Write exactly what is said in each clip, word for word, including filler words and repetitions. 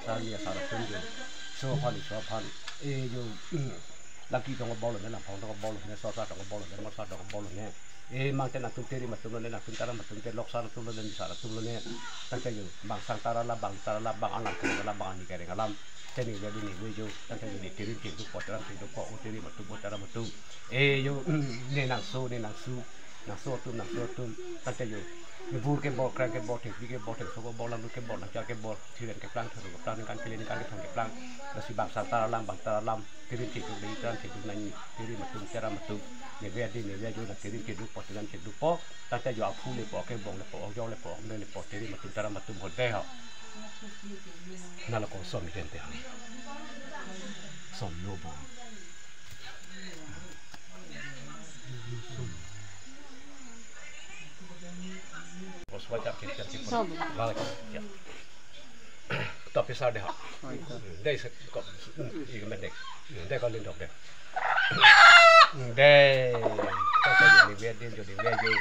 Sar ni asar atum jo. So aphan, so aphan. E jo, mm, laki tong bol ne, nangphong tong bol ne, so sa tong bol ne, mo sa tong bol ne. E mang te nangtum Terim atum ne, nangtum Taram atum te, Loksar atum ne, Misar atum ne. Tangte jo, bang sang tara alam, bang tara alam, bang alam kereng alam, bang arni kereng alam. Te ne ve, ne ve jo, tangte jo ne Terim chingdukpo, Taram chingdukpo, o Terim atum, o Taram atum. E jo, mm, ne nangso, ne nangsu. Nangso atum, nangso atum, tangte jo. Ne bur kebor, krang kebor, thengpi kebor, thengso kebor, langlut kebor, langchar kebor, thiren keplang, thuru keplang, ningkan kele, ningkan kethom keplang. Lasi bang sang tara alam, bang tara alam, Terim chingduk nangji, Taram chingduk nangji, Terim atum, Taram atum. Ne ve adi, ne ve ajo, nang Terim chingdukpo, Taram chingdukpo, tangte jo aphu lepo, kebong lepo, okjor lepo, okme lepo, Terim atum, Taram atum, ho dei ho. Nalo ko som jen te. Som lo bo. Oswa chap chap chap chap. Som. Balik. Ya. Tapi sar dei ha. Dei se ko, hmm, ik mendek. Dei ko lindok dei. Dei. Tangte jo ne ve din jo ne ve jo.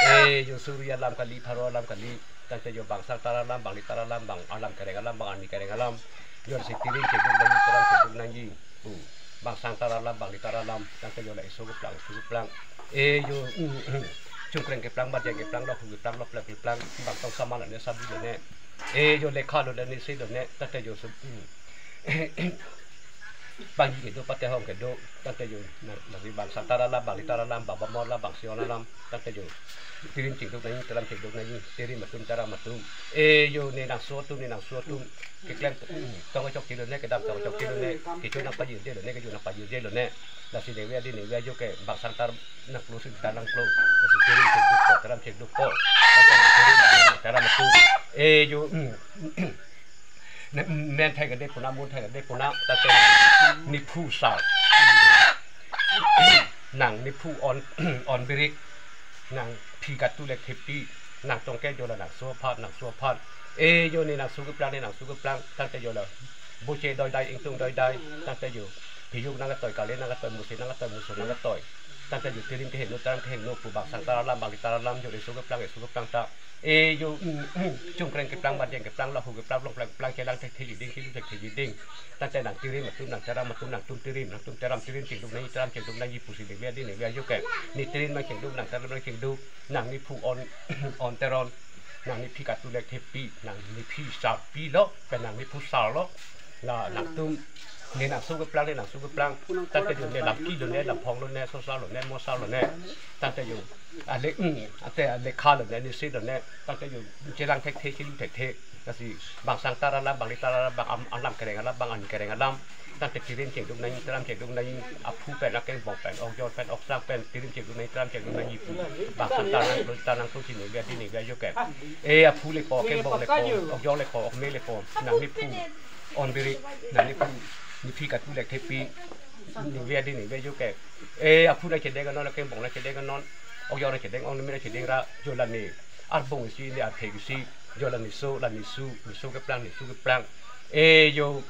E jo suri alam kali, pharo alam kali. Tangte jo bang sang tara alam, bang ni tara alam, bang alam kereng alam, bang arni kereng alam. Jo si Terim chingduk nangji, Taram chingduk nangji. Bu. Bang sang tara alam, bang ni tara alam, tangte jo la eso keplang, eso keplang. E jo, mm, mm. Chungkreng keplang, barjeng keplang, lokhu keplang, loplep keplang, bang tong saman ne, sabi ne. E jo lekha lo ne, se lo ne, tangte jo sum, mm. Bang ji kedo, patehong kedo, tangte jo, na, na si bang sang tara alam, bang ni tara alam, bang bamor alam, bang sion alam, tangte jo. Terim chingduk nangji, Taram chingduk nangji, Terim atum, Taram atum. E jo ne nangso atum, ne nangso atum. Keklem, mm, tong chokche lo ne, kedam tong chokche lo ne, kecho nangpajirje lo ne, kecho nangpajirje lo ne. Lasi ne ve adi ne ve ajo ke bang sang tara nangklo si tara nangklo. Lasi Terim chingdukpo, Taram chingdukpo. Taram atum. E jo, mm, ne, men thai kade puna, mun thai kade puna, tangte nephu sar. Nang nephu on, on birik, nangphi katu lek thepi, nang tong ke jo la nangso aphan, nangso aphan. E jo ne nangso keplang, ne nangso keplang, tangte jo la. Boche doidai, ingtung doidai, tangte jo. Phiyuk nangkatoi, kale nangkatoi, musi nangkatoi, muso nangkatoi. Tangte jo Terim kehingno, Taram kehingno, pu bang sang tara alam, bang ni tara alam, jo eso keplang, eso keplang ta. E jo, mm, mm, chungkreng keplang, barjeng keplang, lokhu keplang, loplep keplang, chelang thekthe ji ding, chelu thekthe ji ding. Tangte nang Terim atum, nang Taram atum, nangtum Terim, nangtum Taram, Terim chingduk nangji, Taram chingduk nangji pusi ne ve adi ne ve ajo ke. Ne Terim nangchingduk, nang Taram nangchingduk, nang nephu on, on teron, nang nephi katu lek thepi, nang nephi sarpi lo, pen nang nephu sar lo. La nangtum, ne nangso keplang, ne nangso keplang, tangte jo ne lamki lo ne, lamphong lo ne, so sa lo ne, mo sa lo ne. Tangte jo, ale, mm, ante ale kha lo ne, ne se lo ne, tangte jo, chelang thekthe, chelu thekthe. Lasi, bang sang tara alam, bang ni tara alam, bang am-, alam kereng alam, bang arni kereng alam. Tangte Terim chingduk nangji, Taram chingduk nangji, aphu pen, akeng bong pen, okjor pen, oksang pen, Terim chingduk nangji, Taram chingduk nangji pu. Bang sang tara alam, tara nangklo si ne ve adi ne ve ajo ke. E aphu lepo, kebong lepo, okjor lepo, okme lepo, nang nephu on birik, nang nephu, nephi katu lek thepi, ne ve adi ne ve ajo ke. E aphu nangchedeng anon, akeng bong nangchedeng anon, okjor nangchedeng, okme nangchedeng ra, jo la ne arbung isi, ne arphek isi, jo la neso, la nesu, neso keplang, nesu keplang. E jo,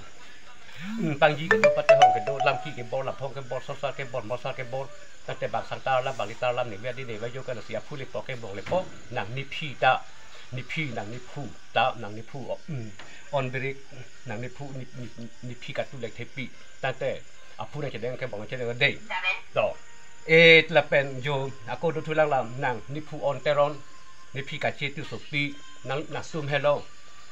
mm, pangji kedo, patehong kedo, lamki kebor, lamphong kebor, so sa kebor, mo sa kebor. Tangte bang sang tara alam, bang ni tara alam, ne ve adi ne ve ajo ke, lasi aphu lepo, kebong lepo, nang nephi ta, nephi, nang nephu ta, nang nephu, mm, on birik, nang nephu, ne, ne, nephi katu lek thepi. Tangte aphu nangchedeng, kebong nangchedeng dei. To. E lapen jo, ako do thulang lam, nang nephu on teron, nephi kache tisopi, nang, nangtum helo,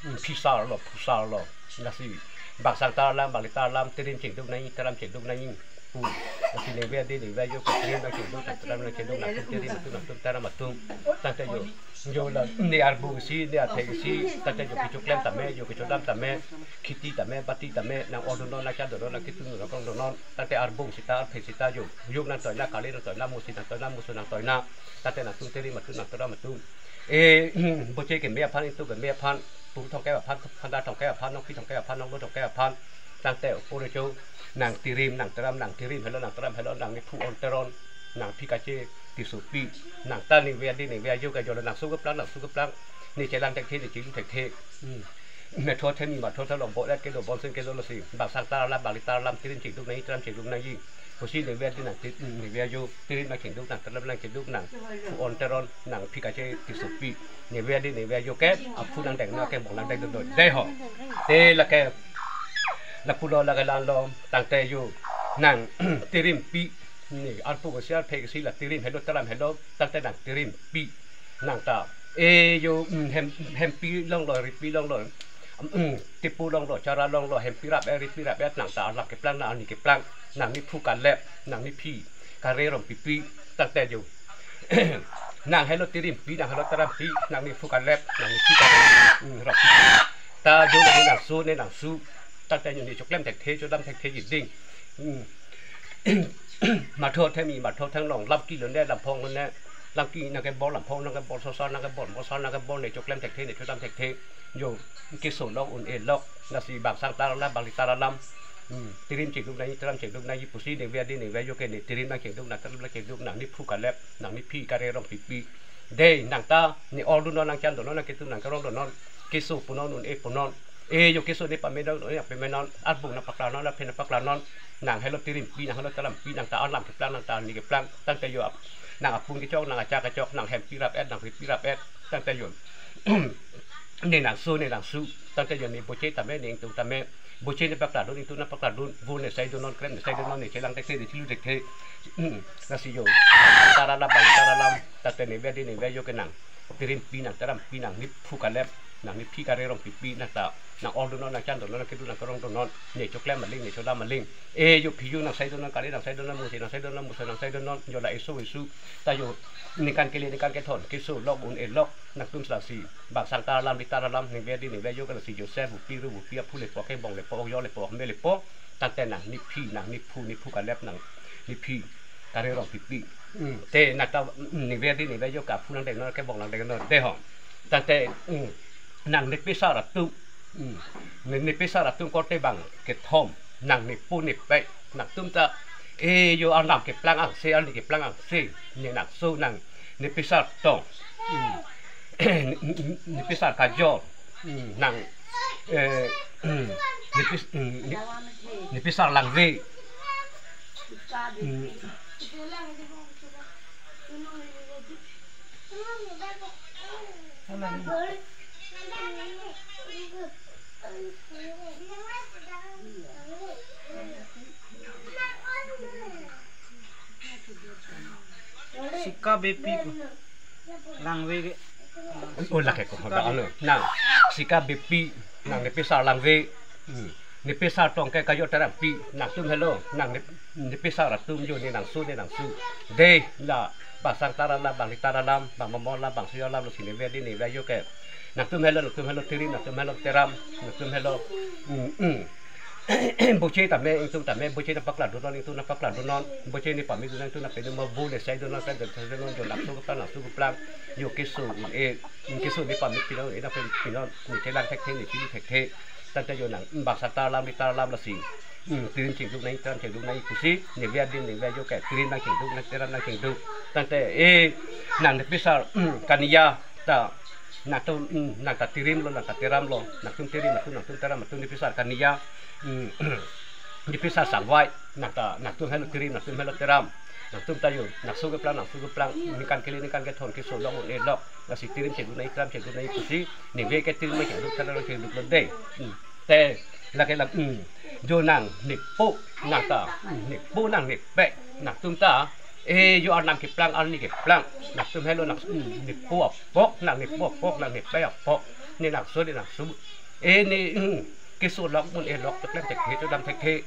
mm, phi sar lo, phu sar lo. Lasi, bang sang tara alam, bang ni tara alam, Terim chingduk nangji, Taram chingduk nangji pu. Lasi ne ve adi ne ve ajo ke, Terim nangchingduk, Taram nangchingduk, nangtum Terim atum, nangtum Taram atum. Tangte jo, jo la ne arbung isi, ne arphek isi, tangte jo kechoklem tame, jo kechodam tame, khiti tame, bati tame, nang-o donon, nangcha donon, nangkitung donon, nangkrong donon. Tangte arbung sita, arphek sita jo. Juk nangtoina, kale nangtoina, musi nangtoina, muso nangtoina. Tangte nangtum Terim atum, nang Taram atum. E, boche keme aphan, ingtung keme aphan, pung thomkep aphan, phanda thomkep aphan, nongpi thomkep aphan, nonglo thomkep aphan. Tangte opor cho, nang Terim, nang Taram, nang Terim helo, nang Taram helo, nang nephu on teron, nang phi kache tisopi, nang ta ne ve adi ne ve ajo ke, jo la nangso keplang, nangso keplang, ne chelang thekthe, ne chelu thekthe. Hmm. Metho themi, matho thalong, bo et kedo, bonsen kedo, lasi bang sang tara alam, bang ni tara alam, Terim chingduk nangji, Taram chingduk nangji. Pusi ningve adin nang ti-, ningve ajo, tirim nangchengduk, nang terap nangchengduk, nangphu on teron, nangphi kache tisopi. Ningve adin ningve ajo ke, aphu nangdeng nang ke bong nangdeng dun dun. Dei ho. Te lake, lapulo lake la-an lo, tangte jo, nang tirimpi. Ne, arpu kosi arphe kosi la tirim helo, teram helo, tangte nang tirimpi. Nang ta, e jo, mm, hem, hempi longlo, ripi longlo, mm, tepu longlo, chara longlo, hempi rap-et, ripi rap-et, nang ta arnam keplang, nang arni keplang, nang nephu kalep, nang nephi kare rongpipi, tangte jo. Nang helo tirimpi, nang helo terampi, nang nephu kalep, nang nephi kare, mm, rongpipi. Ta jo ne nangso, ne nangsu, tangte jo ne choklem thekthe, chodam thekthe ji ding. Mm. Matho themi, matho thenglong, lamki lone, lamphong lone, lamki nangkebor, lamphong nangkebor, sosar nangkebor, mosar nangkebor, ne choklem thekthe, ne chodam thekthe. Jo, keso lok un-e lok, lasi bang sang tara alam, bang li tara alam. Hmm, tirim chengduk nangji, teram chengduk nangji pusi ningve adin ningve ajo ke ne tirim nangchengduk, nang teram nangchengduk, nang nephu kalep, nang nephi kare rongpipi. Dei, nang ta, ne or dunnon, nangchan dunnon, nangketum nangkerong dunnon, keso punon, un-e punon. E jo keso ne pame dong, ne pame non, arbung nangpaklang non, aphe nangpaklang non, nang helo tirimpi, nang helo terampi, nang ta arnam keplang, nang ta arni keplang, tangte jo ap-, nang apun kechok, nang acha kechok, nang hempi rap-et, nang ripi rap-et, tangte jo. Ne nangso, ne nangsu, tangte jo ne boche tame, ne ingtung tame, boche ne paklang dun, ingtung nangpaklang dun, vo ne sai dunnon, krem ne sai dunnon, ne chelang thekthe, ne chelu thekthe. Hmm, lasi jo. Tara alam, bang tara alam, tangte ningve adin ningve ajo ke nang tirimpi, nang terampi, nang nephu kalep, nang nephi kare rongpipi, nang ta, nang or dunnon, nangchan dunnon, nangkeduk nangkerong dunnon, ne choklem aling, ne chodam aling. E jo phi jo nang sai dunnon, kali nang sai dunnon, musi nang sai dunnon, musi nang sai dunnon, jo la eso esu, ta jo ningkan kele ningkan kethon, keso lok un-e lok, nangtum lasi, bang sang tara alam, li tara alam, ningve adin ningve ajo ke lasi Joseph, bupi ru, bupi aphu lepo, kebong lepo, okjo lepo, okme lepo, tangte nang nephi, nang nephu, nephu kalep, nang nephi kare rongpipi. Hmm, te nang ta, hmm, ningve adin ningve ajo ke aphu nangdeng non, kebong nangdeng non, dei ho. Tangte, hmm, nang nepesar atum, hmm, ne, nepesar atum korte bang kethom, nang nepo nepe, nangtum ta, e jo arnam keplang angse, arni keplang angse, ne nangso nang nepesar tong. Hmm. Ne, ne, nepesar kajor. Hmm, nang, eh, hmm, nepes-, hmm, ne-, nepesar langve. Hmm. Sika bepi pu. Langve ke. Oh, lake ko, sika hoda be- ano. Nang, sika bepi, nang nepesar langve. Hmm. Nepesar tong ke kajor terampi, nangtum helo, nang nep-, nepesar atum jo ne nangso, ne nangsu. Dei, la, bang sang tara alam, bang li tara alam, bang mamo alam, bang suyo alam, lasi ningve adin ningve ajo ke. Nangtum helo, nangtum helo tirim, nangtum helo teram, nangtum helo, mm, mm. Boche tame, ingtung tame, boche nangpaklang dunnon, ingtung nangpaklang dunnon, boche ne pame dunnon, ingtung nangpame dunnon, vo ne sai dunnon, kan dan sai dunnon, jo nangso keplang, nangsu keplang, jo keso un-e, keso ne pame pinon, e nangpame pinon, ne chelang thekthe, ne chelu thekthe, tangte jo nang, bang sang tara alam, li tara alam lasi. Hmm, tirim chengduk nangji, teram chengduk nangji pusi, ningve adin ningve ajo ke, tirim nangchengduk, nang teram nangchengduk. Tangte, e, nang nepesar, hmm, kaniya, ta, nangtum, hmm, nang ta tirim lo, nang ta teram lo, nangtum tirim, nangtum, nangtum teram, nangtum nepesar kaniya, hmm, nepesar sangvai, nang ta, nangtum helo tirim, nangtum helo teram, nangtum ta jo, nangso keplang, nangsu keplang, ningkan kele, ningkan kethon, keso lok, un-e lok, lasi tirim chengduk nangji, teram chengduk nangji pusi, ningve ke tirim nangchengduk, teram nangchengduk lo dei. Hmm. Te, lake la, hmm, jo nang nepo, nang ta, hmm, nepo nang nepe, nangtum ta, e jo arnam keplang, arni keplang, nangtum helo nang, hmm, nepo apok, nang nepo apok, nang nepe apok, ne nangso, ne nangsu. E ne, hmm, keso lok un-e lok, choklem thekthe, chodam thekthe,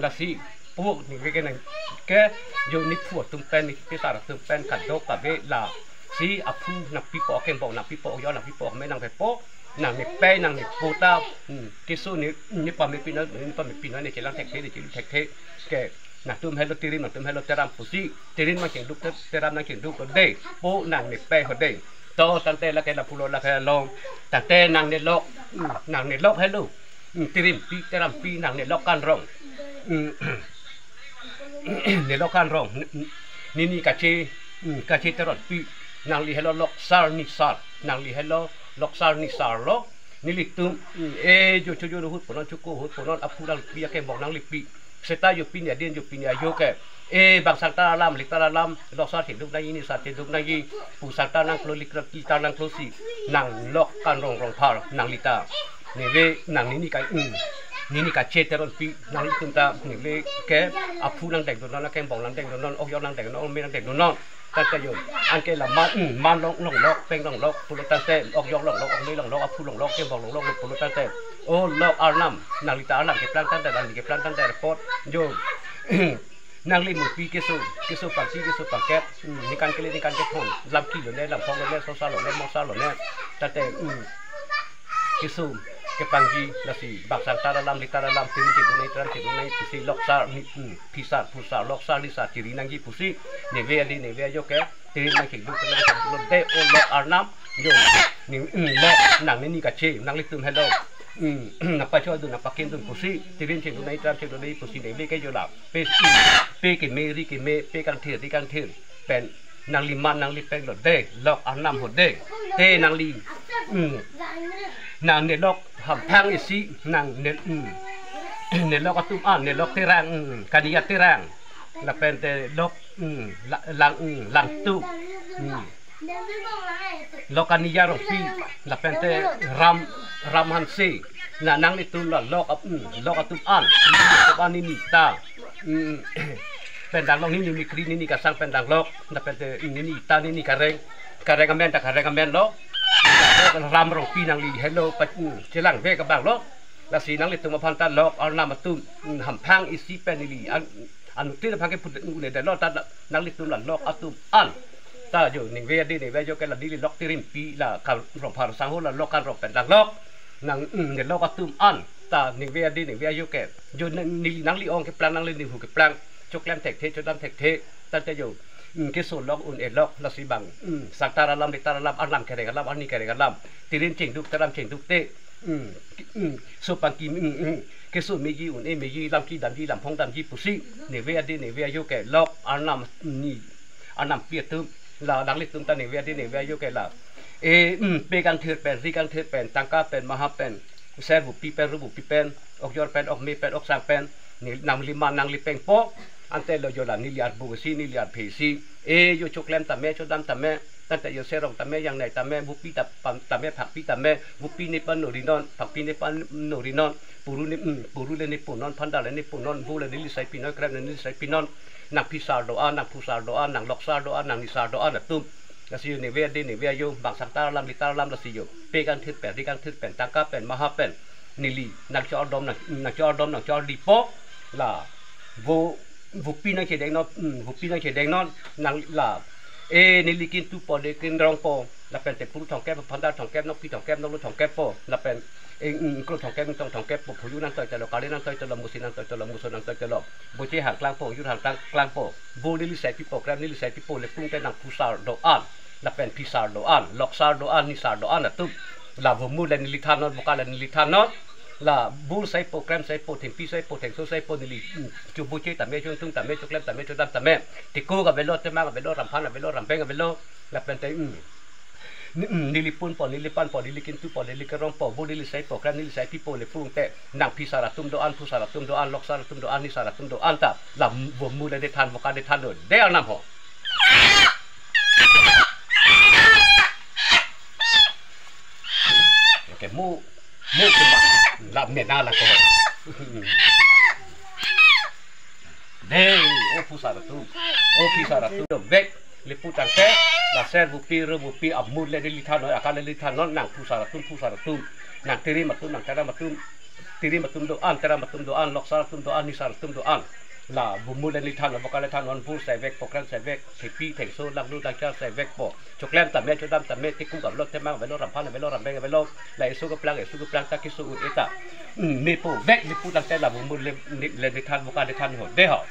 lasi, po, ningve ke nang, ke, jo nephu atum pen, nepesar atum pen, kadokave, lasi, aphu, nangpipo, kebong, nangpipo, jo, nangpipo, me nangpepo, nang nepe, nang nepo ta, hmm, keso ne, ne pame pinon, ne pame pinon, ne chelang thekthe, ne chelu thekthe, ke, nangtum helo tirim, nangtum helo teram pusi, tirim nangchengduk, te-, teram nangchengduk, ho dei, po nang nepe ho dei. To, tangte lake lapulo lake lo, tangte nang nelok, hmm, nang nelok helo, hmm, tirimpi, terampi, nang nelok kanrong. Hmm, nelok kanrong, n-, n-, nini kache, hmm, kache teronpi, nangli helo loksar nisar, nangli helo loksar nisar lo, nelitum, mm, e jo chojo ahut punon, choko ahut punon, aphu nangpi, akebong nanglipi. Seta jo pini adin, jo pini ajo ke, E bang sangtar alam, litar alam, lok sar theduk nangji, ni sar theduk nangji, pu sangtar nangklo, lik-, litar nangklo si, nang lok kan rong rong phar, nangli ta. Neve nang nini ka, mm, nini kache Teronpi, nanglitum ta, neve ke, aphu nangdeng donon, akeng bong nangdeng donon, ok yor nangdeng donon, ok me nangdeng donon. Tangte yo, anke la man, mm, man long long lok, peng long lok, pulo tangte, ok yor long lok, ok me long lok, aphu long lok, akeng bong long lok, pulo tangte. O lok Arnam, nangli ta Arnam keplang tangte, nangli keplang tangte report, yo. Nangli mupi keso, keso pangsi, keso pangkep, mm, ningkan kele, ningkan kethom, lam kilo ne, lam phong lo ne, sosar lo ne, mosar lo ne, tangte, mm, keso kepangji, lasi bang sangtar alam, litar alam, tirim theduk nangji, teram theduk nangji pusi, lok sar, ni, mm, phi sar, phu sar, lok sar, ni sar, chiri nangji pusi, neve adi, neve ajo ke, tirim nangji, duk nangji, duk lo de, o lok Arnam, yo, ni, mm, lok, nang nini kache, nanglitum helo, mm, nangpachoi dun, nangpakim dun pusi, tirim theduk nangji, teram theduk nangji pusi, neve ke yo la, pe, mm, pe keme, ri keme, pe kangthir, ri kangthir, pen, nangli man, nangli peng lo de, lok Arnam ho de, te nangli, mm, nang ne lok hamphang isi, nang ne, mm, ne lok atum an, ne lok Terang, mm, Kania Terang, lapen te lok, mm, la-, lang, mm, Langtuk, mm, lok Kania Rongpi, lapen te Ram, Ram Hanse, na nanglitum la lok ap-, mm, lok atum an, atum an nini ta, mm, pen dang lok nini mikri, nini kasang pen dang lok, lapen te, mm, nini ta, nini kareng, kareng amen ta kareng amen lo, Ram Rongpi nangli helo pa, mm, chelang ve kabang lo, lasi nanglitum aphan ta lok Arnam atum, mm, hamphang isi pen neli an, anuttin aphan ke put un-e detlo ta, nanglitum la lok atum an. Ta yo ningve adi ningve ajo ke la neli lok Teronpi la kan rong phar sangho la lok kan rong pen dang lok. Nang, mm, ne lok atum an. Ta ningve adi ningve ajo ke. Yo nang, neli nangli ong keplang, nangli nihu keplang. Choklem thekthe, chodam thekthe. Tangte yo, mm, keso lok un-e lok, lasi bang, mm, sangtar alam, litar alam, Arnam kereng alam, arni kereng alam, tirim chingduk, teram chingduk te, mm, ki-, mm, so pangki, mm, mm, keso meji, un-e meji, lam ki damji, lam phong damji pusi, ningve adi ningve ajo ke lok Arnam ni, Arnampi atum, la nanglitum ta ningve adi ningve ajo ke la. E, mm, pe kangthir pen, ri kangthir pen, tangka pen, maha pen, ser bupi pen, ru bupi pen, ok yor pen, ok me pen, ok sang pen, ni, nangli man, nangli pengpo, ante lo yo la neli arbu si, neli arphe si. E yo choklem tame, chodam tame, tangte yo serong tame, yangnei tame, bupi ta-, pam-, tame, phakpi tame, bupi ne pan nori non, phakpi ne pan nori non, puru ne, mm, puru le ne pu non, phanda le ne pu non, vo le neli sai pi non, krem le neli sai pi non, nang phi sar do-an, nang phu sar do-an, nang lok sar do-an, nang ni sar do-an atum. Lasi ningve adi ningve ajo, bang sangtar alam, litar alam lasi yo. Pe kangthir pen, ri kangthir pen, tangka pen, maha pen. Neli, nang chordom, nang, nang chordom, nang chordipo. La, vo, vopi nangchedeng non, mm, vopi nangchedeng non, nang la. E, neli kintupo, neli kinrongpo. Lapen te puru thomkep, phanda thomkep, nokpi thomkep, noklo thomkep po. Lapen, e, mm, kro thomkep, tong thomkep po. Phuyu nangtoi telo, kali nangtoi telo, musi nangtoi telo, muso nangtoi telo. Boche hang klangpo, yur hang klang, klangpo. Vo neli sai pipo, krem neli sai pipo, le pung te nang phu sar do-an. Lapen phi sar do-an, lok sar do-an, ni sar do-an atum. La vo mur le neli than non, voka le neli than non. La bur saipo, krem saipo, thengpi saipo, thengso saipo, neli, mm, cho boche tame, cho tung tame, choklem tame, chodam tame. Tiko avelo, temang avelo, ramphan avelo, rambeng avelo. Lapen te, mm. Ni, mm, neli punpo, neli panpo, neli kintupo, neli kerongpo, vo neli saipo, krem neli sai pipo, le pung te. Nang phi sar atum do-an, phu sar atum do-an, lok sar atum do-an, ni sar atum do-an ta. La vo mur le ne than, voka ne than lo. De Arnam ho. Oke, mu, mu ke ma. La mena la ko. De, o phu sar atum. O phi sar atum. Vek, le pu tangte, la ser bupi, ru bupi, amur le neli than non, aka le neli than non, nang phu sar atum, phu sar atum. Nang tirim atum, nang teram atum. Tirim atum do-an, teram atum do-an, lok sar atum do-an, ni sar atum do-an. La vo mur le neli than non, voka le than non, vo sai vekpo, krem sai vek, thengpi, thengso, langlut, langchar sai vekpo. Choklem tame, chodam tame, tiko avelo, temang avelo, ramphan avelo, rambeng avelo. La eso keplang, eso keplang ta keso un-e ta. Mm, mepo vek, le pu tangte la vo mur le, le, le ne than, voka ne than ho. De ho.